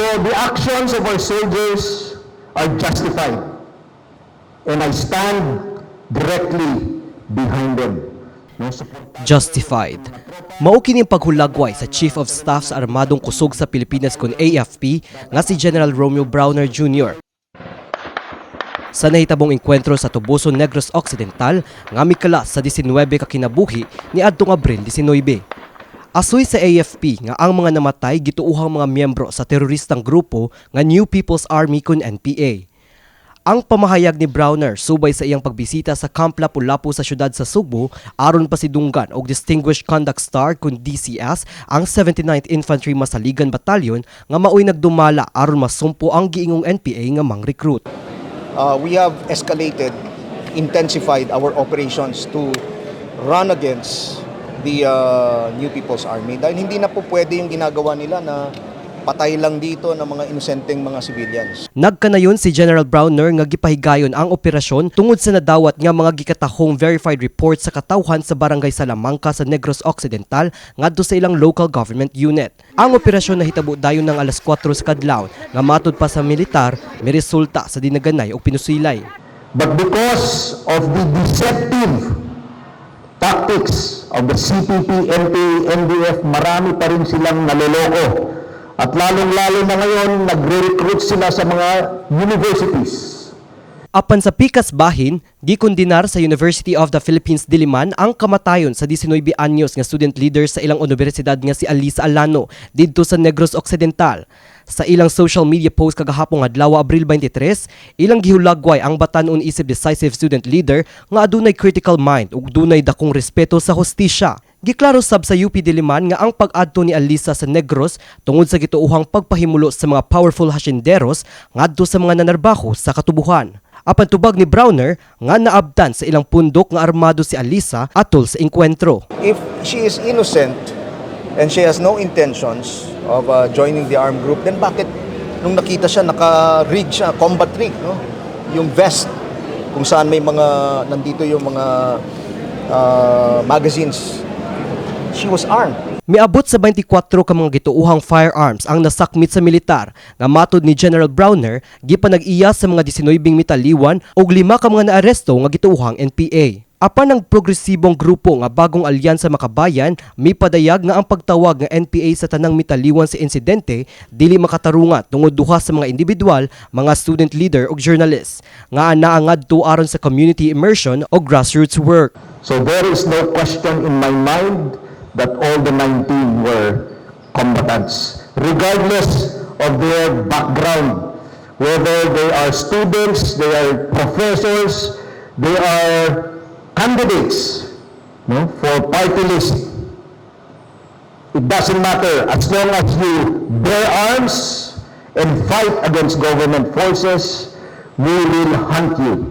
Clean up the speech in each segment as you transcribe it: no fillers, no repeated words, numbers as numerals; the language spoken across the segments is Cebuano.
So the actions of our soldiers are justified. And I stand directly behind them. No, Justified. Mao kini ang paghulagway sa Chief of Staff sa Armadong Kusog sa Pilipinas kon AFP nga si General Romeo Brawner Jr. sa nahitabong engkwentro sa Tuboson, Negros Occidental nga mikala sa 19 ka kinabuhi ni adtong Abril 19. Asoy sa AFP nga ang mga namatay gituohang mga miyembro sa teroristang grupo nga New People's Army kun NPA. Ang pamahayag ni Brawner subay sa iyang pagbisita sa Camp Lapu-Lapu sa syudad sa Sugbo aron pasidunggan og Distinguished Conduct Star kun DCS ang 79th Infantry Masaligan Battalion nga maoy nagdumala aron masumpo ang giingong NPA nga mang-recruit. We have escalated, intensified our operations to run against the New People's Army dahil hindi na po pwede yung ginagawa nila na patay lang dito ng mga inosenteng mga civilians. Nagkanayon si General Brawner nga gipahigayon ang operasyon tungod sa nadawat nga mga gikatahong verified report sa katawhan sa Barangay Salamanca sa Negros Occidental ngadto sa ilang local government unit. Ang operasyon nahitabo dayon ng alas 4 sa kadlawon nga matud pa sa militar miresulta sa dinaganay og pinusilay. But because of the deceptive tactics of the CPP, NPA, NDF, marami pa rin silang naloloko. At lalong-lalo na ngayon, nagre-recruit sila sa mga universities. Apan sa pikas bahin, gikondenar sa University of the Philippines Diliman ang kamatayon sa 19 anyos nga student leader sa ilang universidad nga si Alisa Alano didto sa Negros Occidental. Sa ilang social media post kagahapon adlaw, Abril 23, ilang gihulagway ang batan-on isip decisive student leader nga adunay critical mind ug dunay dakong respeto sa hustisya. Giklaro sab sa UP Diliman nga ang pag-adto ni Alisa sa Negros tungod sa gituohang pagpahimulo sa mga powerful hacienderos ngadto sa mga nanarbaho sa katubuhan. Apan tubag ni Brawner nga naabtan sa ilang pundok nga armado si Alisa atol sa engkwentro. If she is innocent and she has no intentions of joining the armed group, then bakit nung nakita siya, naka-rig siya, combat rig, no? Yung vest kung saan may mga, nandito yung mga magazines. She was armed. Miabot sa 24 ka mga gituohang firearms ang nasakmit sa militar nga matod ni General Brawner gipanag-iya sa mga 19 mitaliwan ug lima ka mga naaresto nga gituohang NPA. Apan ang progresibong grupo nga Bagong Alyansa Makabayan mipadayag nga ang pagtawag nga NPA sa tanang mitaliwan sa insidente dili makatarunga tungod duha sa mga individual, mga student leader ug journalist nga anaa ngadto aron sa community immersion o grassroots work. So there is no question in my mind that all the 19 were combatants, regardless of their background, whether they are students, they are professors, they are candidates, no, for party list. It doesn't matter. As long as you bear arms and fight against government forces, we will hunt you.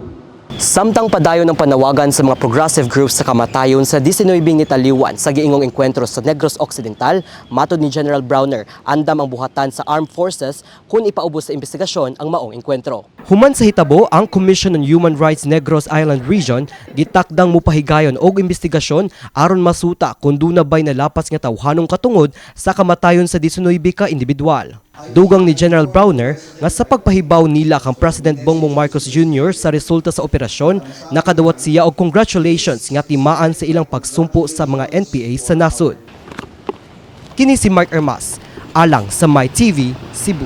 Samtang padayon ng panawagan sa mga progressive groups sa kamatayon sa 19 nitaliwan sa giingong engkwentro sa Negros Occidental, matod ni General Brawner, andam ang buhatan sa armed forces kung ipaubos sa investigasyon ang maong engkwentro. Human sa hitabo, ang Commission on Human Rights Negros Island Region gitakdang mupahigayon og investigasyon aron masuta kung duna bay nalapas nga tawhanong katungod sa kamatayon sa 19 ka individual. Dugang ni General Brawner nga sa pagpahibaw nila kang President Bongbong Marcos Jr. sa resulta sa operasyon, nakadawat siya og congratulations nga timaan sa ilang pagsumpo sa mga NPA sa nasod. Kini si Mark Ermas, alang sa My TV, Cebu.